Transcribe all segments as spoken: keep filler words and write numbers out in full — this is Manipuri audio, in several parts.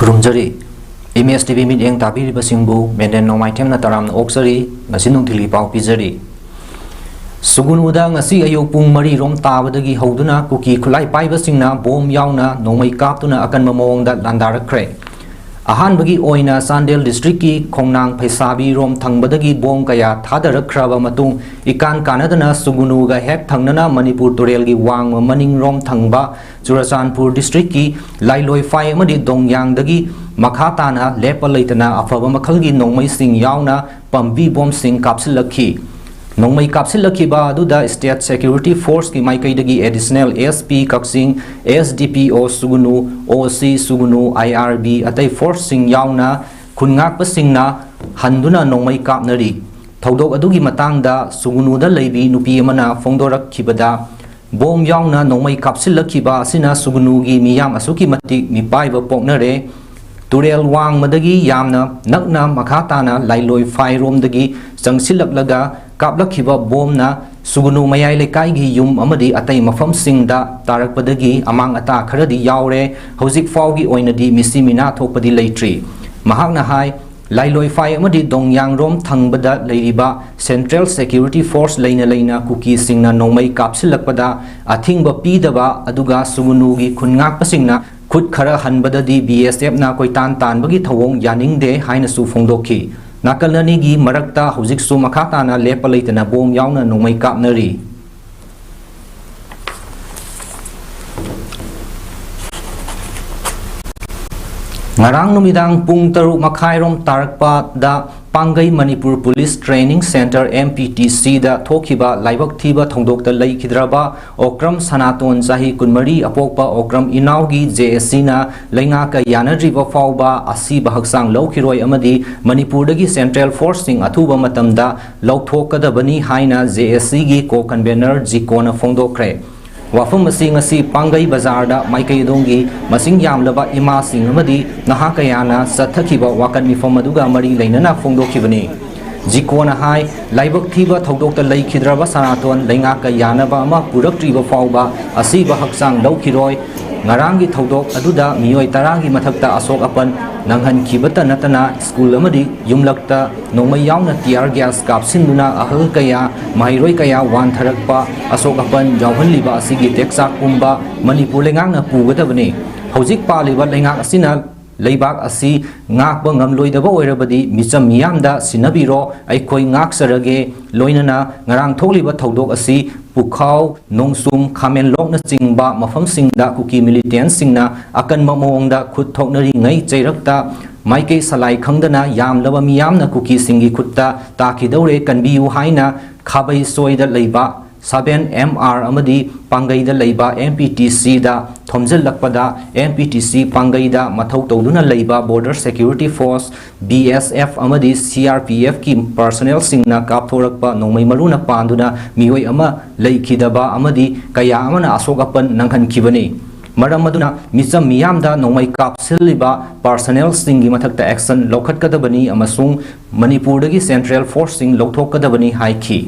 ꯈꯨꯔꯨꯝꯖꯔꯤ꯫ ꯑꯦꯝ ꯑꯦꯁ ꯇꯤ ꯚꯤ ꯃꯤꯠꯌꯦꯡ ꯇꯥꯕꯤꯔꯤꯕꯁꯤꯡꯕꯨ ꯃꯦꯟꯗꯦꯟ ꯅꯣꯡꯃꯥꯏꯊꯦꯝꯅ ꯇꯔꯥꯝꯅ ꯑꯣꯛꯆꯔꯤ꯫ ꯉꯁꯤ ꯅꯨꯡꯊꯤꯜꯒꯤ ꯄꯥꯎ ꯄꯤꯖꯔꯤ꯫ ꯁꯨꯒꯨꯅꯨꯗ ꯉꯁꯤ ꯑꯌꯨꯛ ꯄꯨꯡ ꯃꯔꯤ ꯔꯣꯝ ꯇꯥꯕꯗꯒꯤ ꯍꯧꯗꯨꯅ ꯀꯨꯀꯤ ꯈꯨꯠꯂꯥꯏ ꯄꯥꯏꯕꯁꯤꯡꯅ ꯕꯣꯝ ꯌꯥꯎꯅ ꯅꯣꯡꯃꯩ ꯀꯥꯞꯇꯨꯅ ꯑꯀꯟꯕ ꯃꯑꯣꯡꯗ ꯂꯥꯟꯗꯥꯔꯛꯈ꯭ꯔꯦ꯫ ꯑꯍꯥꯟꯕꯒꯤ ꯑꯣꯏꯅ ꯆꯥꯟꯗꯦꯜ ꯗꯤꯁꯇ꯭ꯔꯤꯛꯀꯤ ꯈꯣꯡꯅꯥꯡ ꯐꯩꯁꯥꯕꯤ ꯔꯣꯝ ꯊꯪꯕꯗꯒꯤ ꯕꯣꯝ ꯀꯌꯥ ꯊꯥꯗꯔꯛꯈ꯭ꯔꯕ ꯃꯇꯨꯡ, ꯏꯀꯥꯟ ꯀꯥꯟꯅꯗꯅ ꯁꯨꯒꯨꯅꯨꯒ ꯍꯦꯛ ꯊꯪꯅꯅ ꯃꯅꯤꯄꯨꯔ ꯇꯨꯔꯦꯜꯒꯤ ꯋꯥꯡꯃ ꯃꯅꯤꯡ ꯔꯣꯝ ꯊꯪꯕ ꯆꯨꯔꯆꯥꯟꯄꯨꯔ ꯗꯤꯁꯇ꯭ꯔꯤꯛꯀꯤ ꯂꯥꯏꯂꯣꯏꯐꯥꯏ ꯑꯃꯗꯤ ꯗꯣꯡꯌꯥꯡꯗꯒꯤ ꯃꯈꯥ ꯇꯥꯅ ꯂꯦꯞꯄ ꯂꯩꯇꯅ ꯑꯐꯕ ꯃꯈꯜꯒꯤ ꯅꯣꯡꯃꯩꯁꯤꯡ ꯌꯥꯎꯅ ꯄꯥꯝꯕꯤ ꯕꯣꯝꯁꯤꯡ ꯀꯥꯞꯁꯤꯜꯂꯛꯈꯤ꯫ ꯅꯣꯡꯃꯩ ꯀꯥꯞꯁꯤꯜꯂꯛꯈꯤꯕ ꯑꯗꯨꯗ ꯁ꯭ꯇꯦꯠ ꯁꯦꯀ꯭ꯌꯨꯔꯤꯇꯤ ꯐꯣꯔꯁꯀꯤ ꯃꯥꯏꯀꯩꯗꯒꯤ ꯑꯦꯗꯤꯁꯅꯦꯜ ꯑꯦꯁ ꯄꯤ ꯀꯛꯆꯤꯡ, ꯑꯦꯁ ꯗꯤ ꯄꯤ ꯑꯣ ꯁꯨꯒꯨꯅꯨ, ꯑꯣ ꯁꯤ ꯁꯨꯒꯨꯅꯨ, ꯑꯥꯏ ꯑꯥꯔ ꯕꯤ, ꯑꯇꯩ ꯐꯣꯔꯁꯁꯤꯡ ꯌꯥꯎꯅ ꯈꯨꯟ ꯉꯥꯛꯄꯁꯤꯡꯅ ꯍꯟꯗꯨꯅ ꯅꯣꯡꯃꯩ ꯀꯥꯞꯅꯔꯤ꯫ ꯊꯧꯗꯣꯛ ꯑꯗꯨꯒꯤ ꯃꯇꯥꯡꯗ ꯁꯨꯒꯨꯅꯨꯗ ꯂꯩꯕꯤ ꯅꯨꯄꯤ ꯑꯃꯅ ꯐꯣꯡꯗꯣꯔꯛꯈꯤꯕꯗ, ꯕꯣꯝ ꯌꯥꯎꯅ ꯅꯣꯡꯃꯩ ꯀꯥꯞꯁꯤꯜꯂꯛꯈꯤꯕ ꯑꯁꯤꯅ ꯁꯨꯒꯨꯅꯨꯒꯤ ꯃꯤꯌꯥꯝ ꯑꯁꯨꯛꯀꯤ ꯃꯇꯤꯛ ꯃꯤꯄꯥꯏꯕ ꯄꯣꯛꯅꯔꯦ꯫ ꯇꯨꯔꯦꯜ ꯋꯥꯡꯃꯗꯒꯤ ꯌꯥꯝꯅ ꯅꯛꯅ ꯃꯈꯥ ꯇꯥꯅ ꯂꯥꯏꯂꯣꯏ ꯐꯥꯏꯔꯣꯝꯗꯒꯤ ꯆꯪꯁꯤꯜꯂꯛꯂꯒ ꯀꯥꯞꯂꯛꯈꯤꯕ ꯕꯣꯝꯅ ꯁꯨꯒꯨꯅꯨ ꯃꯌꯥꯏ ꯂꯩꯀꯥꯏꯒꯤ ꯌꯨꯝ ꯑꯃꯗꯤ ꯑꯇꯩ ꯃꯐꯝꯁꯤꯡꯗ ꯇꯥꯔꯛꯄꯗꯒꯤ ꯑꯃꯥꯡ ꯑꯇꯥ ꯈꯔꯗꯤ ꯌꯥꯎꯔꯦ꯫ ꯍꯧꯖꯤꯛ ꯐꯥꯎꯒꯤ ꯑꯣꯏꯅꯗꯤ ꯃꯤꯁꯤ ꯃꯤꯅꯥ ꯊꯣꯛꯄꯗꯤ ꯂꯩꯇ꯭ꯔꯤ꯫ ꯃꯍꯥꯛꯅ ꯍꯥꯏ, ꯂꯥꯏꯂꯣꯏꯐꯥꯏ ꯑꯃꯗꯤ ꯗꯣꯡꯌꯥꯡꯔꯣꯝ ꯊꯪꯕꯗ ꯂꯩꯔꯤꯕ ꯁꯦꯟꯇ꯭ꯔꯦꯜ ꯁꯦꯀ꯭ꯌꯨꯔꯤꯇꯤ ꯐꯣꯔꯁ ꯂꯩꯅ ꯂꯩꯅ ꯀꯨꯀꯤꯁꯤꯡꯅ ꯅꯣꯡꯃꯩ ꯀꯥꯞꯁꯤꯜꯂꯛꯄꯗ ꯑꯊꯤꯡꯕ ꯄꯤꯗꯕ, ꯑꯗꯨꯒ ꯁꯨꯒꯨꯅꯨꯒꯤ ꯈꯨꯟ ꯉꯥꯛꯄꯁꯤꯡꯅ ꯈꯨꯠ ꯈꯔ ꯍꯟꯕꯗꯗꯤ ꯕꯤ ꯑꯦꯁ ꯑꯦꯐꯅ ꯀꯣꯏꯇꯥꯟ ꯇꯥꯟꯕꯒꯤ ꯊꯧꯑꯣꯡ ꯌꯥꯅꯤꯡꯗꯦ ꯍꯥꯏꯅꯁꯨ ꯐꯣꯡꯗꯣꯛꯈꯤ꯫ ꯅꯥꯀꯜ ꯑꯅꯤꯒꯤ ꯃꯔꯛꯇ ꯍꯧꯖꯤꯛꯁꯨ ꯃꯈꯥ ꯇꯥꯅ ꯂꯦꯞꯄ ꯂꯩꯇꯅ ꯕꯣꯝ ꯌꯥꯎꯅ ꯅꯣꯡꯃꯩ ꯀꯥꯞꯅꯔꯤ꯫ ꯉꯔꯥꯡ ꯅꯨꯃꯤꯗꯥꯡ ꯄꯨꯡ ꯇꯔꯨꯛ ꯃꯈꯥꯏꯔꯣꯝ ꯇꯥꯔꯛꯄꯗ Pangei Manipur police training centre, M P T ꯁꯤꯗ ꯊꯣꯛꯈꯤꯕ ꯂꯥꯏꯕꯛ ꯊꯤꯕ ꯊꯧꯗꯣꯛꯇ ꯂꯩꯈꯤꯗ꯭ꯔꯕ ꯑꯣꯀ꯭ꯔꯝ ꯁꯅꯥꯇꯣꯟ, ꯆꯍꯤ ꯀꯨꯟꯃꯔꯤ, ꯑꯄꯣꯛꯄ ꯑꯣꯀ꯭ꯔꯝ ꯏꯅꯥꯎꯒꯤ ꯖꯦ ꯑꯦꯁ ꯁꯤꯅ ꯂꯩꯉꯥꯛꯀ ꯌꯥꯅꯗ꯭ꯔꯤꯕ ꯐꯥꯎꯕ ꯑꯁꯤꯕ ꯍꯛꯆꯥꯡ ꯂꯧꯈꯤꯔꯣꯏ ꯑꯃꯗꯤ ꯃꯅꯤꯄꯨꯔꯗꯒꯤ ꯁꯦꯟꯇ꯭ꯔꯦꯜ ꯐꯣꯔꯁꯁꯤꯡ ꯑꯊꯨꯕ ꯃꯇꯝꯗ ꯂꯧꯊꯣꯛꯀꯗꯕꯅꯤ ꯍꯥꯏꯅ ꯖꯦ ꯑꯦꯁ ꯁꯤꯒꯤ ꯀꯣ ꯀꯟꯚꯦꯅꯔ ꯖꯤꯀꯣꯅ ꯐꯣꯡꯗꯣꯛꯈ꯭ꯔꯦ꯫ ꯋꯥꯐꯝ ꯑꯁꯤ ꯉꯁꯤ ꯄꯥꯡꯒꯩ ꯕꯖꯥꯔꯗ ꯃꯥꯏꯀꯩ ꯑꯗꯣꯝꯒꯤ ꯃꯁꯤꯡ ꯌꯥꯝꯂꯕ ꯏꯃꯥꯁꯤꯡ ꯑꯃꯗꯤ ꯅꯍꯥ ꯀꯌꯥꯅ ꯆꯠꯊꯈꯤꯕ ꯋꯥꯀꯠ ꯃꯤꯐꯝ ꯑꯗꯨꯒ ꯃꯔꯤ ꯂꯩꯅꯅ ꯐꯣꯡꯗꯣꯛꯈꯤꯕꯅꯤ꯫ ꯖꯤꯀꯣꯅ ꯍꯥꯏ, ꯂꯥꯏꯕꯛ ꯊꯤꯕ ꯊꯧꯗꯣꯛꯇ ꯂꯩꯈꯤꯗ꯭ꯔꯕ ꯁꯅꯥꯇꯣꯟ ꯂꯩꯉꯥꯛꯀ ꯌꯥꯅꯕ ꯑꯃ ꯄꯨꯔꯛꯇ꯭ꯔꯤꯕ ꯐꯥꯎꯕ ꯑꯁꯤꯕ ꯍꯛꯆꯥꯡ ꯂꯧꯈꯤꯔꯣꯏ꯫ ꯉꯔꯥꯡꯒꯤ ꯊꯧꯗꯣꯛ ꯑꯗꯨꯗ ꯃꯤꯑꯣꯏ ꯇꯔꯥꯒꯤ ꯃꯊꯛꯇ ꯑꯁꯣꯛ ꯑꯄꯟ ꯅꯪꯍꯟꯈꯤꯕꯇ ꯅꯠꯇꯅ, ꯁ꯭ꯀꯨꯜ ꯑꯃꯗꯤ ꯌꯨꯝꯂꯛꯇ ꯅꯣꯡꯃꯩ ꯌꯥꯎꯅ tear gas ꯀꯥꯞꯁꯤꯟꯗꯨꯅ ꯑꯍꯜ ꯀꯌꯥ, ꯃꯍꯩꯔꯣꯏ ꯀꯌꯥ ꯋꯥꯟꯊꯔꯛꯄ, ꯑꯁꯣꯛ ꯑꯄꯟ ꯌꯥꯎꯍꯜꯂꯤꯕ ꯑꯁꯤꯒꯤ ꯇꯦꯛꯆꯥꯛ ꯄꯨꯝꯕ ꯃꯅꯤꯄꯨꯔ ꯂꯩꯉꯥꯛꯅ ꯄꯨꯒꯗꯕꯅꯤ꯫ ꯍꯧꯖꯤꯛ ꯄꯥꯜꯂꯤꯕ ꯂꯩꯉꯥꯛ ꯑꯁꯤꯅ ꯂꯩꯕꯥꯛ ꯑꯁꯤ ꯉꯥꯛꯄ ꯉꯝꯂꯣꯏꯗꯕ ꯑꯣꯏꯔꯕꯗꯤ ꯃꯤꯆꯝ ꯃꯤꯌꯥꯝꯗ ꯁꯤꯟꯅꯕꯤꯔꯣ, ꯑꯩꯈꯣꯏ ꯉꯥꯛꯆꯔꯒꯦ꯫ ꯂꯣꯏꯅꯅ ꯉꯔꯥꯡ ꯊꯣꯛꯂꯤꯕ ꯊꯧꯗꯣꯛ ꯑꯁꯤ ꯄꯨꯈꯥꯎ, ꯅꯣꯡꯁꯨꯝ, ꯈꯥꯃꯦꯟꯂꯣꯛꯅꯆꯤꯡꯕ ꯃꯐꯝꯁꯤꯡꯗ ꯀꯨꯀꯤ militantꯁꯤꯡꯅ ꯑꯀꯟꯕ ꯃꯑꯣꯡꯗ ꯈꯨꯠ ꯊꯣꯛꯅꯔꯤꯉꯩ ꯆꯩꯔꯛꯇ ꯃꯥꯏꯀꯩ ꯁꯂꯥꯏ ꯈꯪꯗꯅ ꯌꯥꯝꯂꯕ ꯃꯤꯌꯥꯝꯅ ꯀꯨꯀꯤꯁꯤꯡꯒꯤ ꯈꯨꯠꯇ ꯇꯥꯈꯤꯗꯧꯔꯦ, ꯀꯟꯕꯤꯌꯨ ꯍꯥꯏꯅ ꯈꯥꯕꯩ ꯁꯣꯏꯗ ꯂꯩꯕ seven M R ꯑꯃꯗꯤ ꯄꯥꯡꯒꯩꯗ ꯂꯩꯕ M P T Cꯗ ꯊꯣꯝꯖꯤꯜꯂꯛꯄꯗ, M P T C ꯄꯥꯡꯒꯩꯗ ꯃꯊꯧ ꯇꯧꯗꯨꯅ ꯂꯩꯕ Border Security Force, B S F ꯑꯃꯗꯤ C R P Fꯀꯤ personnelꯁꯤꯡꯅ ꯀꯥꯞꯊꯣꯔꯛꯄ ꯅꯣꯡꯃꯩ ꯃꯔꯨꯅ ꯄꯥꯟꯗꯨꯅ ꯃꯤꯑꯣꯏ ꯑꯃ ꯂꯩꯈꯤꯗꯕ ꯑꯃꯗꯤ ꯀꯌꯥ ꯑꯃꯅ ꯑꯁꯣꯛ ꯑꯄꯟ ꯅꯪꯍꯟꯈꯤꯕꯅꯤ꯫ ꯃꯔꯝ ꯑꯗꯨꯅ ꯃꯤꯆꯝ ꯃꯤꯌꯥꯝꯗ ꯅꯣꯡꯃꯩ ꯀꯥꯞꯁꯤꯜꯂꯤꯕ personnelꯁꯤꯡꯒꯤ ꯃꯊꯛꯇ action ꯂꯧꯈꯠꯀꯗꯕꯅꯤ ꯑꯃꯁꯨꯡ ꯃꯅꯤꯄꯨꯔꯗꯒꯤ Central Forceꯁꯤꯡ ꯂꯧꯊꯣꯛꯀꯗꯕꯅꯤ ꯍꯥꯏꯈꯤ꯫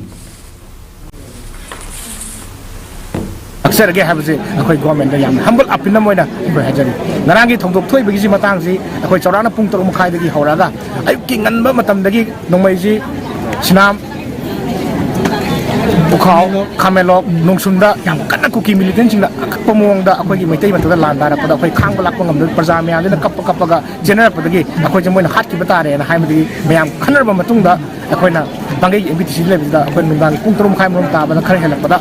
ꯂꯥꯛꯆꯔꯒꯦ ꯍꯥꯏꯕꯁꯦ ꯑꯩꯈꯣꯏ governmentꯇ ꯌꯥꯝꯅ humble appeal ꯑꯃ ꯑꯣꯏꯅ ꯑꯩꯈꯣꯏ ꯍꯥꯏꯖꯔꯤ꯫ ꯉꯔꯥꯡꯒꯤ ꯊꯧꯗꯣꯛ ꯊꯣꯛꯏꯕꯒꯤꯁꯤ ꯃꯇꯥꯡꯁꯤ ꯑꯩꯈꯣꯏ ꯆꯥꯎꯔꯥꯛꯅ ꯄꯨꯡ ꯇꯔꯨꯛ ꯃꯈꯥꯏꯗꯒꯤ ꯍꯧꯔꯛꯑꯒ ꯑꯌꯨꯛꯀꯤ ꯉꯟꯕ ꯃꯇꯝꯗꯒꯤ ꯅꯣꯡꯃꯩꯁꯤ ꯁꯤꯅꯥꯝ, ꯄꯨꯈꯥꯎ, ꯈꯥꯃꯦꯟꯂꯣꯛ, ꯅꯣꯡꯁꯨꯝꯗ ꯌꯥꯝ ꯀꯟꯅ ꯀꯨꯀꯤ militantꯁꯤꯡꯅ ꯑꯀꯛꯄ ꯃꯑꯣꯡꯗ ꯑꯩꯈꯣꯏꯒꯤ ꯃꯩꯇꯩ ꯃꯊꯛꯇ ꯂꯥꯟ ꯇꯥꯔꯛꯄꯗ ꯑꯩꯈꯣꯏ ꯈꯥꯡꯕ ꯂꯥꯛꯄ ꯉꯝꯗꯕ ꯄ꯭ꯔꯖꯥ ꯃꯌꯥꯝꯁꯤꯅ ꯀꯞꯄ ꯀꯞꯄꯒ ꯆꯦꯟꯅꯔꯛꯄꯗꯒꯤ ꯑꯩꯈꯣꯏꯁꯦ ꯃꯣꯏꯅ ꯍꯥꯠꯈꯤꯕ ꯇꯥꯔꯦꯅ ꯍꯥꯏꯕꯗꯒꯤ ꯃꯌꯥꯝ ꯈꯟꯅꯔꯕ ꯃꯇꯨꯡꯗ ꯑꯩꯈꯣꯏꯅ ꯄꯥꯡꯒꯩ M P T C ꯂꯩꯕꯁꯤꯗ ꯑꯩꯈꯣꯏ ꯅꯨꯡꯗꯥꯡꯒꯤ ꯄꯨꯡ ꯇꯔꯨꯛ ꯃꯈꯥꯏ ꯃꯔꯣꯝ ꯇꯥꯕꯗ ꯈꯔ ꯍꯦꯜꯂꯛꯄꯗ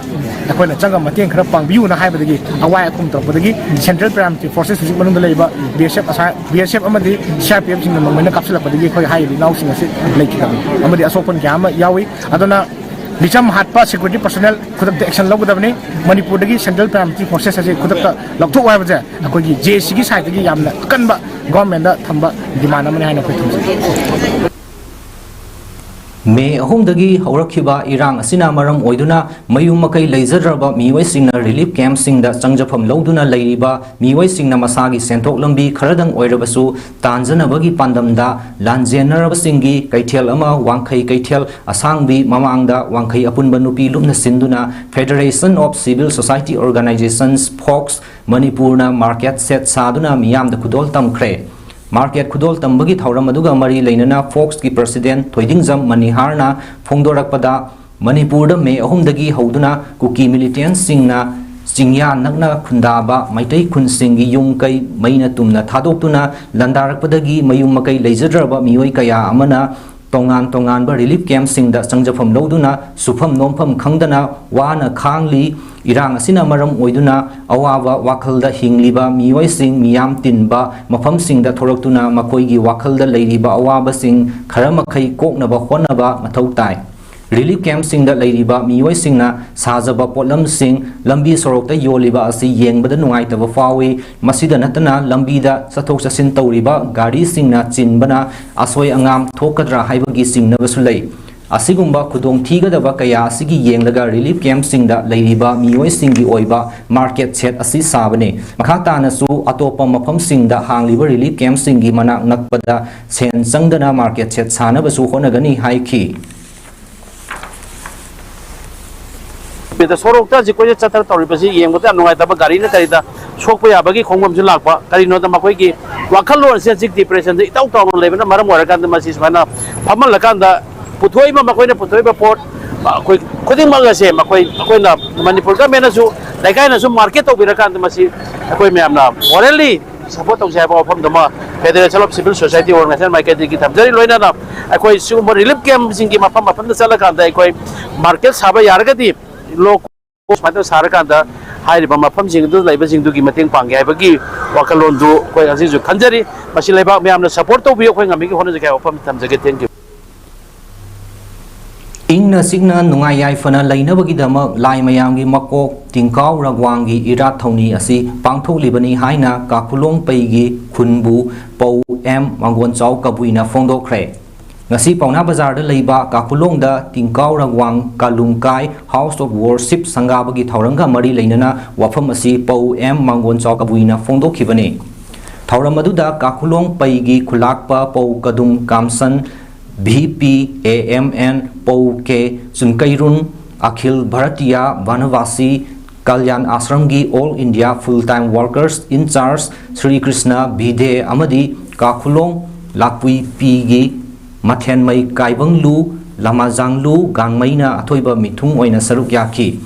ꯑꯩꯈꯣꯏꯅ ꯆꯪꯉꯒ ꯃꯇꯦꯡ ꯈꯔ ꯄꯥꯡꯕꯤꯌꯨꯅ ꯍꯥꯏꯕꯗꯒꯤ ꯑꯋꯥꯏ ꯑꯈꯨꯝ ꯇꯧꯔꯛꯄꯗꯒꯤ Central Paramilitary Forces ꯍꯧꯖꯤꯛ ꯃꯅꯨꯡꯗ ꯂꯩꯔꯤꯕ B S F ꯑꯁꯥ-, B S F ꯑꯃꯗꯤ C R P Fꯁꯤꯡꯅ ꯅꯣꯡꯃꯩꯅ ꯀꯥꯞꯁꯤꯜꯂꯛꯄꯗꯒꯤ ꯑꯩꯈꯣꯏ ꯍꯥꯏꯔꯤꯕ ꯏꯅꯥꯎꯁꯤꯡ ꯑꯁꯤ ꯂꯩꯈꯤꯗꯕꯅꯤ ꯑꯃꯗꯤ ꯑꯁꯣꯛꯄꯟ ꯀꯌꯥ ꯑꯃ ꯌꯥꯎꯏ꯫ ꯑꯗꯨꯅ ꯃꯤꯆꯝ ꯍꯥꯠꯄ security personnel ꯈꯨꯗꯛꯇ action ꯂꯧꯒꯗꯕꯅꯤ꯫ ꯃꯅꯤꯄꯨꯔꯗꯒꯤ Central Paramilitary Forces ꯑꯁꯤ ꯈꯨꯗꯛꯇ ꯂꯧꯊꯣꯛꯎ ꯍꯥꯏꯕꯁꯦ ꯑꯩꯈꯣꯏꯒꯤ J A Cꯒꯤ sideꯇꯒꯤ ꯌꯥꯝꯅ ꯑꯀꯟꯕ governmentꯇ ꯊꯝꯕ demand ꯑꯃꯅꯤ ꯍꯥꯏꯅ ꯑꯩꯈꯣꯏ ꯊꯝꯖꯒꯦ꯫ ꯃꯦ ꯑꯍꯨꯝꯗꯒꯤ ꯍꯧꯔꯛꯈꯤꯕ ꯏꯔꯥꯡ ꯑꯁꯤꯅ ꯃꯔꯝ ꯑꯣꯏꯗꯨꯅ ꯃꯌꯨꯝ ꯃꯀꯩ ꯂꯩꯖꯗ꯭ꯔꯕ ꯃꯤꯑꯣꯏꯁꯤꯡꯅ ꯔꯤꯂꯤꯐ ꯀꯦꯝꯞꯁꯤꯡꯗ ꯆꯪꯖꯐꯝ ꯂꯧꯗꯨꯅ ꯂꯩꯔꯤꯕ ꯃꯤꯑꯣꯏꯁꯤꯡꯅ ꯃꯁꯥꯒꯤ ꯁꯦꯟꯊꯣꯛ ꯂꯝꯕꯤ ꯈꯔꯗꯪ ꯑꯣꯏꯔꯕꯁꯨ ꯇꯥꯟꯖꯅꯕꯒꯤ ꯄꯥꯟꯗꯝꯗ ꯂꯥꯟꯖꯦꯟꯅꯔꯕꯁꯤꯡꯒꯤ ꯀꯩꯊꯦꯜ ꯑꯃ ꯋꯥꯡꯈꯩ ꯀꯩꯊꯦꯜ ꯑꯁꯥꯡꯕꯤ ꯃꯃꯥꯡꯗ ꯋꯥꯡꯈꯩ ꯑꯄꯨꯟꯕ ꯅꯨꯄꯤ ꯂꯨꯞꯅ ꯁꯤꯟꯗꯨꯅ Federation of Civil Society Organizations, fox, ꯃꯅꯤꯄꯨꯔꯅ ꯃꯥꯔꯀꯦꯠ ꯁꯦꯠ ꯁꯥꯗꯨꯅ ꯃꯤꯌꯥꯝꯗ ꯈꯨꯗꯣꯜ ꯇꯝꯈ꯭ꯔꯦ꯫ ꯃꯥꯔꯀꯦꯠ ꯈꯨꯗꯣꯜ ꯇꯝꯕꯒꯤ ꯊꯧꯔꯝ ꯑꯗꯨꯒ ꯃꯔꯤ ꯂꯩꯅꯅ ꯐꯣꯛꯁꯀꯤ ꯄ꯭ꯔꯁꯤꯗꯦꯟꯠ ꯊꯣꯏꯗꯤꯡꯖꯝ ꯃꯅꯤꯍꯥꯔꯅ ꯐꯣꯡꯗꯣꯔꯛꯄꯗ, ꯃꯅꯤꯄꯨꯔꯗ ꯃꯦ ꯑꯍꯨꯝꯗꯒꯤ ꯍꯧꯗꯨꯅ ꯀꯨꯀꯤ ꯃꯤꯂꯤꯇꯦꯟꯠꯁꯤꯡꯅ ꯆꯤꯡꯌꯥ ꯅꯛꯅ ꯈꯨꯟꯗꯥꯕ ꯃꯩꯇꯩ ꯈꯨꯟꯁꯤꯡꯒꯤ ꯌꯨꯝ ꯀꯩ ꯃꯩꯅ ꯇꯨꯝꯅ ꯊꯥꯗꯣꯛꯇꯨꯅ ꯂꯥꯟꯗꯥꯔꯛꯄꯗꯒꯤ ꯃꯌꯨꯝ ꯃꯀꯩ ꯂꯩꯖꯗ꯭ꯔꯕ ꯃꯤꯑꯣꯏ ꯀꯌꯥ ꯑꯃꯅ ꯇꯣꯉꯥꯟ ꯇꯣꯉꯥꯟꯕ ꯔꯤꯂꯤꯐ ꯀꯦꯝꯞꯁꯤꯡꯗ ꯆꯪꯖꯐꯝ ꯂꯧꯗꯨꯅ ꯁꯨꯐꯝ ꯅꯣꯝꯐꯝ ꯈꯪꯗꯅ ꯋꯥꯅ ꯈꯥꯡꯂꯤ꯫ ꯏꯔꯥꯡ ꯑꯁꯤꯅ ꯃꯔꯝ ꯑꯣꯏꯗꯨꯅ ꯑꯋꯥꯕ ꯋꯥꯈꯜꯗ ꯍꯤꯡꯂꯤꯕ ꯃꯤꯑꯣꯏꯁꯤꯡ ꯃꯤꯌꯥꯝ ꯇꯤꯟꯕ ꯃꯐꯝꯁꯤꯡꯗ ꯊꯣꯔꯛꯇꯨꯅ ꯃꯈꯣꯏꯒꯤ ꯋꯥꯈꯜꯗ ꯂꯩꯔꯤꯕ ꯑꯋꯥꯕꯁꯤꯡ ꯈꯔ ꯃꯈꯩ ꯀꯣꯛꯅꯕ ꯍꯣꯠꯅꯕ ꯃꯊꯧ ꯇꯥꯏ꯫ ꯔꯤꯂꯤꯐ ꯀꯦꯝꯞꯁꯤꯡꯗ ꯂꯩꯔꯤꯕ ꯃꯤꯑꯣꯏꯁꯤꯡꯅ ꯁꯥꯖꯕ ꯄꯣꯠꯂꯝꯁꯤꯡ ꯂꯝꯕꯤ ꯁꯣꯔꯣꯛꯇ ꯌꯣꯜꯂꯤꯕ ꯑꯁꯤ ꯌꯦꯡꯕꯗ ꯅꯨꯡꯉꯥꯏꯇꯕ ꯐꯥꯎꯏ꯫ ꯃꯁꯤꯗ ꯅꯠꯇꯅ ꯂꯝꯕꯤꯗ ꯆꯠꯊꯣꯛ ꯆꯠꯁꯤꯟ ꯇꯧꯔꯤꯕ ꯒꯥꯔꯤꯁꯤꯡꯅ ꯆꯤꯟꯕꯅ ꯑꯁꯣꯏ ꯑꯉꯥꯝ ꯊꯣꯛꯀꯗ꯭ꯔꯥ ꯍꯥꯏꯕꯒꯤ ꯆꯤꯡꯅꯕꯁꯨ ꯂꯩ꯫ ꯑꯁꯤꯒꯨꯝꯕ ꯈꯨꯗꯣꯡꯊꯤꯒꯗꯕ ꯀꯌꯥ ꯑꯁꯤꯒꯤ ꯌꯦꯡꯂꯒ ꯔꯤꯂꯤꯐ ꯀꯦꯝꯞꯁꯤꯡꯗ ꯂꯩꯔꯤꯕ ꯃꯤꯑꯣꯏꯁꯤꯡꯒꯤ ꯑꯣꯏꯕ ꯃꯥꯔꯀꯦꯠ ꯁꯦꯠ ꯑꯁꯤ ꯁꯥꯕꯅꯤ꯫ ꯃꯈꯥ ꯇꯥꯅꯁꯨ ꯑꯇꯣꯞꯄ ꯃꯐꯝꯁꯤꯡꯗ ꯍꯥꯡꯂꯤꯕ ꯔꯤꯂꯤꯐ ꯀꯦꯝꯞꯁꯤꯡꯒꯤ ꯃꯅꯥꯛ ꯅꯛꯄꯗ ꯁꯦꯟ ꯆꯪꯗꯅ ꯃꯥꯔꯀꯦꯠ ꯁꯦꯠ ꯁꯥꯅꯕꯁꯨ ꯍꯣꯠꯅꯒꯅꯤ ꯍꯥꯏꯈꯤ꯫ ꯁꯣꯔꯣꯛꯇ ꯍꯧꯖꯤꯛ ꯑꯩꯈꯣꯏꯅ ꯆꯠꯊꯔ ꯇꯧꯔꯤꯕꯁꯤ ꯌꯦꯡꯕꯗ ꯌꯥꯝ ꯅꯨꯡꯉꯥꯏꯇꯕ, ꯒꯥꯔꯤꯅ ꯀꯔꯤꯗ ꯁꯣꯛꯄ ꯌꯥꯕꯒꯤ ꯈꯣꯡꯐꯝꯁꯨ ꯂꯥꯛꯄ꯫ ꯀꯔꯤꯅꯣꯗ ꯃꯈꯣꯏꯒꯤ ꯋꯥꯈꯜꯂꯣꯟꯁꯦ ꯍꯧꯖꯤꯛ ꯗꯤꯄ꯭ꯔꯦꯁꯟꯗ ꯏꯇꯧ ꯇꯧꯅ ꯂꯩꯕꯅ ꯃꯔꯝ ꯑꯣꯏꯔꯀꯥꯟꯗ ꯃꯁꯤ ꯁꯨꯃꯥꯏꯅ ꯐꯝꯍꯜꯂꯀꯥꯟꯗ ꯄꯨꯊꯣꯛꯏꯕ, ꯃꯈꯣꯏꯅ ꯄꯨꯊꯣꯛꯏꯕ ꯄꯣꯠ ꯑꯩꯈꯣꯏ ꯈꯨꯗꯤꯡꯃꯛ ꯑꯁꯦ ꯃꯈꯣꯏ, ꯑꯩꯈꯣꯏꯅ ꯃꯅꯤꯄꯨꯔ ꯒꯃꯦꯟꯅꯁꯨ ꯂꯩꯀꯥꯏꯅꯁꯨ ꯃꯥꯔꯀꯦꯠ ꯇꯧꯕꯤꯔꯀꯥꯟꯗ ꯃꯁꯤ ꯑꯩꯈꯣꯏ ꯃꯌꯥꯝꯅ ꯃꯣꯔꯦꯜꯂꯤ ꯁꯄꯣꯔꯠ ꯇꯧꯖꯩ ꯍꯥꯏꯕ ꯋꯥꯐꯝꯗꯨꯃ Federation of Civil Society Organization ꯃꯥꯏꯀꯩꯗꯒꯤ ꯊꯝꯖꯔꯤ꯫ ꯂꯣꯏꯅꯅ ꯑꯩꯈꯣꯏ ꯁꯤꯒꯨꯝꯕ ꯔꯤꯂꯤꯐ ꯀꯦꯝꯞꯁꯤꯡꯒꯤ ꯃꯐꯝ ꯃꯐꯝꯗ ꯆꯠꯂꯀꯥꯟꯗ ꯑꯩꯈꯣꯏ ꯃꯥꯔꯀꯦꯠ ꯁꯥꯕ ꯌꯥꯔꯒꯗꯤ ꯂꯣ ꯁꯨꯃꯥꯏꯅ ꯁꯥꯔꯀꯥꯟꯗ ꯍꯥꯏꯔꯤꯕ ꯃꯐꯝꯁꯤꯡ ꯑꯗꯨ ꯂꯩꯕꯁꯤꯡꯗꯨꯒꯤ ꯃꯇꯦꯡ ꯄꯥꯡꯒꯦ ꯍꯥꯏꯕꯒꯤ ꯋꯥꯈꯜꯂꯣꯟꯗꯨ ꯑꯩꯈꯣꯏ ꯍꯧꯖꯤꯛꯁꯨ ꯈꯟꯖꯔꯤ꯫ ꯃꯁꯤ ꯂꯩꯕꯥꯛ ꯃꯌꯥꯝꯅ ꯁꯄꯣꯔꯠ ꯇꯧꯕꯤꯌꯨ꯫ ꯑꯩꯈꯣꯏ ꯉꯝꯃꯤꯒꯤ ꯍꯣꯠꯅꯖꯒꯦ ꯍꯥꯏꯕ ꯋꯥꯐꯝ ꯊꯝꯖꯒꯦ꯫ Thank you꯫ ꯏꯪꯅ ꯆꯤꯛꯅ ꯅꯨꯡꯉꯥꯏ ꯌꯥꯏꯐꯅ ꯂꯩꯅꯕꯒꯤꯗꯃꯛ ꯂꯥꯏ ꯃꯌꯥꯝꯒꯤ ꯃꯀꯣꯛ ꯇꯤꯡꯀꯥꯎ ꯔꯒ꯭ꯋꯥꯡꯒꯤ ꯏꯔꯥꯠ ꯊꯧꯅꯤ ꯑꯁꯤ ꯄꯥꯡꯊꯣꯛꯂꯤꯕꯅꯤ ꯍꯥꯏꯅ ꯀꯥꯈꯨꯂꯣꯡ ꯄꯩꯒꯤ ꯈꯨꯟꯕꯨ ꯄꯧ ꯑꯦꯝ ꯃꯪꯒꯣꯟꯆꯥꯎ ꯀꯕꯨꯏꯅ ꯐꯣꯡꯗꯣꯛꯈ꯭ꯔꯦ꯫ ꯉꯁꯤ ꯄꯥꯎꯅꯥ ꯕꯖꯥꯔꯗ ꯂꯩꯕ ꯀꯥꯈꯨꯂꯣꯡꯗ ꯇꯤꯡꯀꯥꯎ ꯔꯒꯋꯥꯡ ꯀꯥꯂꯨꯡꯀꯥꯏ House of Worship ꯁꯪꯒꯥꯕꯒꯤ ꯊꯧꯔꯝꯒ ꯃꯔꯤ ꯂꯩꯅꯅ ꯋꯥꯐꯝ ꯑꯁꯤ ꯄꯧ ꯑꯦꯝ ꯃꯥꯡꯒꯣꯟꯆꯥꯎ ꯀꯕꯨꯏꯅ ꯐꯣꯡꯗꯣꯛꯈꯤꯕꯅꯤ꯫ ꯊꯧꯔꯝ ꯑꯗꯨꯗ ꯀꯥꯈꯨꯂꯣꯡ ꯄꯩꯒꯤ ꯈꯨꯂꯥꯛꯄ Pou Kadum Kamson, V P A M N, Pou K Chunkeirun, Akhil Bhartiya Vanvasi Kalyan ꯑꯥꯁ꯭ꯔꯝꯒꯤ All India Full Time Workers in Charge Sri Krishna Bhide ꯑꯃꯗꯤ ꯀꯥꯈꯨꯂꯣꯡ ꯂꯥꯛꯄꯨꯏꯄꯤꯒꯤ ꯃꯊꯦꯟꯃꯩ ꯀꯥꯏꯕꯪꯂꯨ ꯂꯃꯥꯖꯥꯡꯂꯨ ꯒꯥꯡꯃꯩꯅ ꯑꯊꯣꯏꯕ ꯃꯤꯊꯨꯡ ꯑꯣꯏꯅ ꯁꯔꯨꯛ ꯌꯥꯈꯤ꯫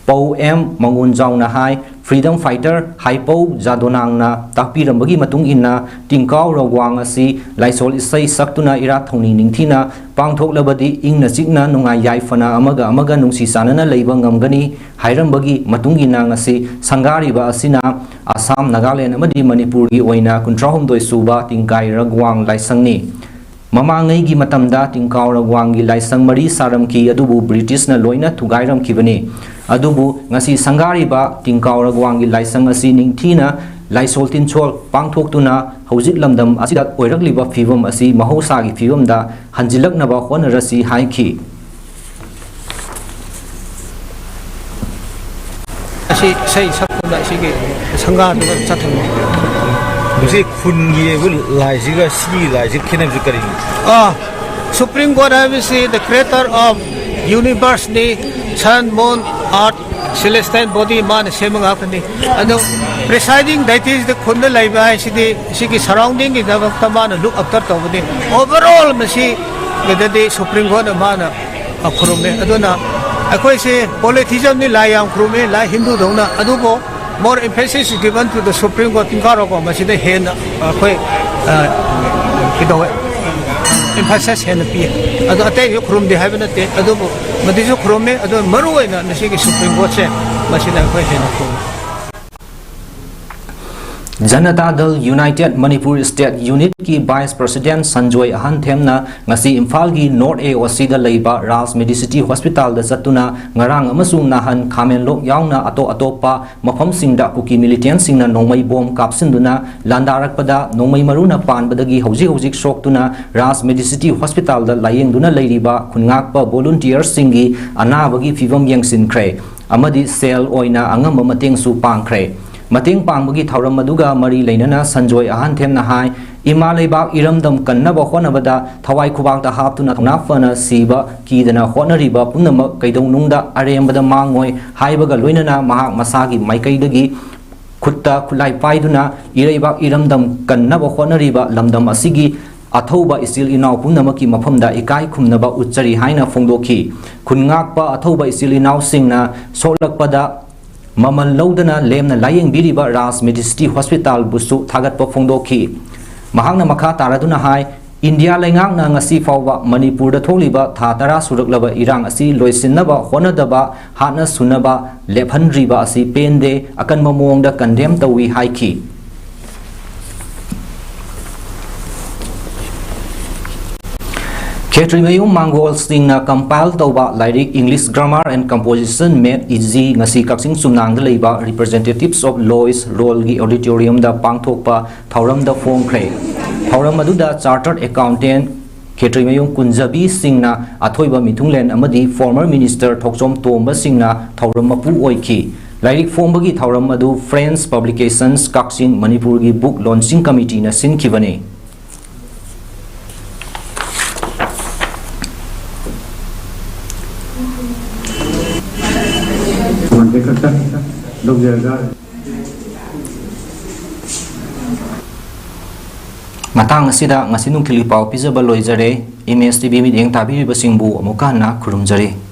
ꯄꯧ ꯑꯦꯝ ꯃꯉꯣꯟꯖꯥꯎꯅ ꯍꯥꯏ, Freedom Fighter ꯍꯥꯏꯄꯧ ꯖꯥꯗꯣꯅꯥꯡꯅ ꯇꯥꯛꯄꯤꯔꯝꯕꯒꯤ ꯃꯇꯨꯡ ꯏꯟꯅ, ꯇꯤꯡꯀꯥꯎ ꯔꯒꯋꯥꯡ ꯑꯁꯤ ꯂꯥꯏꯁꯣꯜ ꯏꯁꯩ ꯁꯛꯇꯨꯅ ꯏꯔꯥꯠ ꯊꯧꯅꯤ ꯅꯤꯡꯊꯤꯅ ꯄꯥꯡꯊꯣꯛꯂꯕꯗꯤ ꯏꯪꯅ ꯆꯤꯛꯅ ꯅꯨꯡꯉꯥꯏ ꯌꯥꯏꯐꯅ ꯑꯃꯒ ꯑꯃꯒ ꯅꯨꯡꯁꯤ ꯆꯥꯟꯅꯅ ꯂꯩꯕ ꯉꯝꯒꯅꯤ ꯍꯥꯏꯔꯝꯕꯒꯤ ꯃꯇꯨꯡ ꯏꯟꯅ ꯉꯁꯤ ꯁꯪꯒꯥꯔꯤꯕ ꯑꯁꯤꯅ ꯑꯁꯥꯝ, ꯅꯥꯒꯥꯂꯦꯟ ꯑꯃꯗꯤ ꯃꯅꯤꯄꯨꯔꯒꯤ ꯑꯣꯏꯅ ꯀꯨꯟꯊ꯭ꯔꯥ ꯍꯨꯝꯗꯣꯏ ꯁꯨꯕ ꯇꯤꯡꯀꯥꯏ ꯔꯒꯋꯥꯡ ꯂꯥꯏꯁꯪꯅꯤ꯫ ꯃꯃꯥꯡꯉꯩꯒꯤ ꯃꯇꯝꯗ ꯇꯤꯡꯀꯥꯎ ꯔꯒꯋꯥꯡꯒꯤ ꯂꯥꯏꯁꯪ ꯃꯔꯤ ꯁꯥꯔꯝꯈꯤ, ꯑꯗꯨꯕꯨ ꯕ꯭ꯔꯤꯇꯤꯁꯅ ꯂꯣꯏꯅ ꯊꯨꯒꯥꯏꯔꯝꯈꯤꯕꯅꯤ꯫ ꯑꯗꯨꯕꯨ ꯉꯁꯤ ꯁꯪꯒꯥꯔꯤꯕ ꯇꯤꯡꯀꯥꯎ ꯔꯒꯋꯥꯡꯒꯤ ꯂꯥꯏꯁꯪ ꯑꯁꯤ ꯅꯤꯡꯊꯤꯅ ꯂꯥꯏꯁꯣꯜ ꯇꯤꯟꯁꯣꯜ ꯄꯥꯡꯊꯣꯛꯇꯨꯅ ꯍꯧꯖꯤꯛ ꯂꯝꯗꯝ ꯑꯁꯤꯗ ꯑꯣꯏꯔꯛꯂꯤꯕ ꯐꯤꯕꯝ ꯑꯁꯤ ꯃꯍꯧꯁꯥꯒꯤ ꯐꯤꯕꯝꯗ ꯍꯟꯖꯤꯜꯂꯛꯅꯕ ꯍꯣꯠꯅꯔꯁꯤ ꯍꯥꯏꯈꯤ꯫ ꯑꯁꯤ ꯏꯁꯩ ꯁꯛꯄꯗ ꯑꯁꯤꯒꯤ ꯁꯪꯒꯥꯗꯨꯒ ꯆꯠꯊꯅꯤ꯫ ꯃꯁꯤ ꯈꯨꯟꯒꯤ ꯑꯣꯏꯕ ꯂꯥꯏꯁꯤꯒ ꯁꯤꯒꯤ ꯂꯥꯏꯁꯤ ꯈꯦꯠꯅꯕꯁꯤ ꯀꯔꯤꯅꯣ? ꯑꯥ, Supreme Court ꯍꯥꯏꯕꯁꯤ the creator of universe ꯅꯤ, sun, moon, earth, celestial body ꯃꯥꯅ ꯁꯦꯝꯕ ꯉꯥꯛꯇꯅꯤ꯫ ꯑꯗꯣ presiding deity ꯁꯤꯗ ꯈꯨꯟꯗ ꯂꯩꯕ ꯍꯥꯏꯁꯤꯗꯤ ꯁꯤꯒꯤ surrounding ꯒꯤꯗꯃꯛꯇ ꯃꯥꯅ look after ꯇꯧꯕꯅꯤ꯫ Overall ꯃꯁꯤꯗꯗꯤ Supreme Court ꯅ ꯃꯥꯅ ꯈꯨꯔꯨꯝꯃꯤ꯫ ꯑꯗꯨꯅ ꯑꯩꯈꯣꯏꯁꯦ polytheism ꯅꯤ, ꯂꯥꯏ ꯌꯥꯝ ꯈꯨꯔꯨꯝꯃꯤ, ꯂꯥꯏ ꯍꯤꯟꯗꯨꯗꯧꯅ꯫ ꯑꯗꯨꯕꯨ more emphasis is given to the Supreme Court, ꯇꯤꯡꯀꯥꯔꯣꯀꯣ, ꯃꯁꯤꯗ ꯍꯦꯟꯅ ꯑꯩꯈꯣꯏ, ꯑ, ꯀꯩꯗꯧꯋꯦ, emphasis ꯍꯦꯟꯅ ꯄꯤ꯫ ꯑꯗꯣ ꯑꯇꯩꯁꯨ ꯈꯨꯔꯨꯝꯗꯦ ꯍꯥꯏꯕ ꯅꯠꯇꯦ, ꯑꯗꯨꯕꯨ ꯃꯗꯨꯁꯨ ꯈꯨꯔꯨꯝꯃꯤ꯫ ꯑꯗꯣ ꯃꯔꯨ ꯑꯣꯏꯅ ꯃꯁꯤꯒꯤ Supreme Court ꯁꯦ ꯃꯁꯤꯅ ꯑꯩꯈꯣꯏ ꯍꯦꯟꯅ ꯈꯨꯔꯨꯝꯃꯤ꯫ ꯖꯅꯇꯥ ꯗꯜ ꯌꯨꯅꯥꯏꯇꯦꯗ ꯃꯅꯤꯄꯨꯔ ꯁ꯭ꯇꯦꯠ ꯌꯨꯅꯤꯠꯀꯤ ꯚꯥꯏꯁ ꯄ꯭ꯔꯁꯤꯗꯦꯟꯠ ꯁꯟꯖꯣꯏ ꯑꯍꯟꯊꯦꯝꯅ ꯉꯁꯤ ꯏꯝꯐꯥꯜꯒꯤ ꯅꯣꯔꯊ ꯑꯦ ꯑꯣ ꯁꯤꯗ ꯂꯩꯕ ꯔꯥꯖ ꯃꯦꯗꯤꯁꯤꯇꯤ ꯍꯣꯁꯄꯤꯇꯥꯜꯗ ꯆꯠꯇꯨꯅ ꯉꯔꯥꯡ ꯑꯃꯁꯨꯡ ꯅꯍꯥꯟ ꯈꯥꯃꯦꯟꯂꯣꯛ ꯌꯥꯎꯅ ꯑꯇꯣꯞ ꯑꯇꯣꯞꯄ ꯃꯐꯝꯁꯤꯡꯗ ꯀꯨꯀꯤ ꯃꯤꯂꯤꯇꯦꯟꯁꯤꯡꯅ ꯅꯣꯡꯃꯩ ꯕꯣꯝ ꯀꯥꯞꯁꯤꯟꯗꯨꯅ ꯂꯥꯟꯗꯥꯔꯛꯄꯗ ꯅꯣꯡꯃꯩ ꯃꯔꯨꯅ ꯄꯥꯟꯕꯗꯒꯤ ꯍꯧꯖꯤꯛ ꯍꯧꯖꯤꯛ ꯁꯣꯛꯇꯨꯅ ꯔꯥꯖ ꯃꯦꯗꯤꯁꯤꯇꯤ ꯍꯣꯁꯄꯤꯇꯥꯜꯗ ꯂꯥꯌꯦꯡꯗꯨꯅ ꯂꯩꯔꯤꯕ ꯈꯨꯟꯉꯥꯛꯄ ꯚꯣꯂꯨꯟꯇꯤꯌꯔꯁꯤꯡꯒꯤ ꯑꯅꯥꯕꯒꯤ ꯐꯤꯚꯝ ꯌꯦꯡꯁꯤꯟꯈ꯭ꯔꯦ ꯑꯃꯗꯤ ꯁꯦꯜ ꯑꯣꯏꯅ ꯑꯉꯝꯕ ꯃꯇꯦꯡꯁꯨ ꯄꯥꯡꯈ꯭ꯔꯦ꯫ ꯃꯇꯦꯡ ꯄꯥꯡꯕꯒꯤ ꯊꯧꯔꯝ ꯑꯗꯨꯒ ꯃꯔꯤ ꯂꯩꯅꯅ ꯁꯟꯖꯣꯏ ꯑꯍꯟꯊꯦꯝꯅ ꯍꯥꯏ, ꯏꯃꯥ ꯂꯩꯕꯥꯛ ꯏꯔꯝꯗꯝ ꯀꯟꯅꯕ ꯍꯣꯠꯅꯕꯗ ꯊꯋꯥꯏ ꯈꯨꯕꯥꯛꯇ ꯍꯥꯞꯇꯨꯅ ꯊꯧꯅꯥ ꯐꯅ ꯁꯤꯕ ꯀꯤꯗꯅ ꯍꯣꯠꯅꯔꯤꯕ ꯄꯨꯝꯅꯃꯛ ꯀꯩꯗꯧꯅꯨꯡꯗ ꯑꯔꯦꯝꯕꯗ ꯃꯥꯡꯉꯣꯏ ꯍꯥꯏꯕꯒ ꯂꯣꯏꯅꯅ ꯃꯍꯥꯛ ꯃꯁꯥꯒꯤ ꯃꯥꯏꯀꯩꯗꯒꯤ ꯈꯨꯠꯇ ꯈꯨꯠꯂꯥꯏ ꯄꯥꯏꯗꯨꯅ ꯏꯔꯩꯕꯥꯛ ꯏꯔꯝꯗꯝ ꯀꯟꯅꯕ ꯍꯣꯠꯅꯔꯤꯕ ꯂꯝꯗꯝ ꯑꯁꯤꯒꯤ ꯑꯊꯧꯕ ꯏꯆꯤꯜ ꯏꯅꯥꯎ ꯄꯨꯝꯅꯃꯛꯀꯤ ꯃꯐꯝꯗ ꯏꯀꯥꯏ ꯈꯨꯝꯅꯕ ꯎꯠꯆꯔꯤ ꯍꯥꯏꯅ ꯐꯣꯡꯗꯣꯛꯈꯤ꯫ ꯈꯨꯟꯉꯥꯛꯄ ꯑꯊꯧꯕ ꯏꯆꯤꯜ ꯏꯅꯥꯎꯁꯤꯡꯅ ꯁꯣꯛꯂꯛꯄꯗ ꯃꯃꯜ ꯂꯧꯗꯅ ꯂꯦꯝꯅ ꯂꯥꯌꯦꯡꯕꯤꯔꯤꯕ ꯔꯥꯖ ꯃꯦꯗꯤꯁꯤꯇꯤ ꯍꯣꯁꯄꯤꯇꯥꯜꯕꯨꯁꯨ ꯊꯥꯒꯠꯄ ꯐꯣꯡꯗꯣꯛꯈꯤ꯫ ꯃꯍꯥꯛꯅ ꯃꯈꯥ ꯇꯥꯔꯗꯨꯅ ꯍꯥꯏ, ꯏꯟꯗꯤꯌꯥ ꯂꯩꯉꯥꯛꯅ ꯉꯁꯤ ꯐꯥꯎꯕ ꯃꯅꯤꯄꯨꯔꯗ ꯊꯣꯛꯂꯤꯕ ꯊꯥ ꯇꯔꯥ ꯁꯨꯔꯛꯂꯕ ꯏꯔꯥꯡ ꯑꯁꯤ ꯂꯣꯏꯁꯤꯟꯅꯕ ꯍꯣꯠꯅꯗꯕ ꯍꯥꯠꯅ ꯁꯨꯅꯕ ꯂꯦꯞꯍꯟꯗ꯭ꯔꯤꯕ ꯑꯁꯤ ꯄꯦꯟꯗꯦ, ꯑꯀꯟꯕ ꯃꯑꯣꯡꯗ ꯀꯟꯗꯦꯝ ꯇꯧꯏ ꯍꯥꯏꯈꯤ꯫ ꯈꯦꯇ꯭ꯔꯤꯃꯌꯨꯝ ꯃꯥꯡꯒꯣꯜꯁꯤꯡꯅ ꯀꯝꯄꯥꯏꯜ ꯇꯧꯕ ꯂꯥꯏꯔꯤꯛ English Grammar and Composition Made Easy ꯉꯁꯤ ꯀꯛꯆꯤꯡ ꯆꯨꯝꯅꯥꯡꯗ ꯂꯩꯕ Representatives of Lois Rollꯒꯤ auditoriumꯗ ꯄꯥꯡꯊꯣꯛꯄ ꯊꯧꯔꯝꯗ ꯐꯣꯡꯈ꯭ꯔꯦ꯫ ꯊꯧꯔꯝ ꯑꯗꯨꯗ Chartered Accountant ꯈꯦꯇ꯭ꯔꯤꯃꯌꯨꯝ ꯀꯨꯟꯖꯕꯤꯁꯤꯡꯅ ꯑꯊꯣꯏꯕ ꯃꯤꯊꯨꯡꯂꯦꯟ ꯑꯃꯗꯤ former minister ꯊꯣꯛꯆꯣꯝ ꯇꯣꯝꯕꯁꯤꯡꯅ ꯊꯧꯔꯝ ꯃꯄꯨ ꯑꯣꯏꯈꯤ꯫ ꯂꯥꯏꯔꯤꯛ ꯐꯣꯡꯕꯒꯤ ꯊꯧꯔꯝ ꯑꯗꯨ French Publications ꯀꯛꯆꯤꯡ ꯃꯅꯤꯄꯨꯔꯒꯤ book launching committeeꯅ ꯁꯤꯟꯈꯤꯕꯅꯤ꯫ ꯃꯇꯥꯡ ꯑꯁꯤꯗ ꯉꯁꯤ ꯅꯨꯡꯊꯤꯜꯒꯤ ꯄꯥꯎ ꯄꯤꯖꯕ ꯂꯣꯏꯖꯔꯦ꯫ M S T V ꯃꯤꯠꯌꯦꯡ ꯇꯥꯕꯤꯔꯤꯕꯁꯤꯡꯕꯨ ꯑꯃꯨꯛꯀ ꯍꯟꯅ ꯈꯨꯔꯨꯝꯖꯔꯤ꯫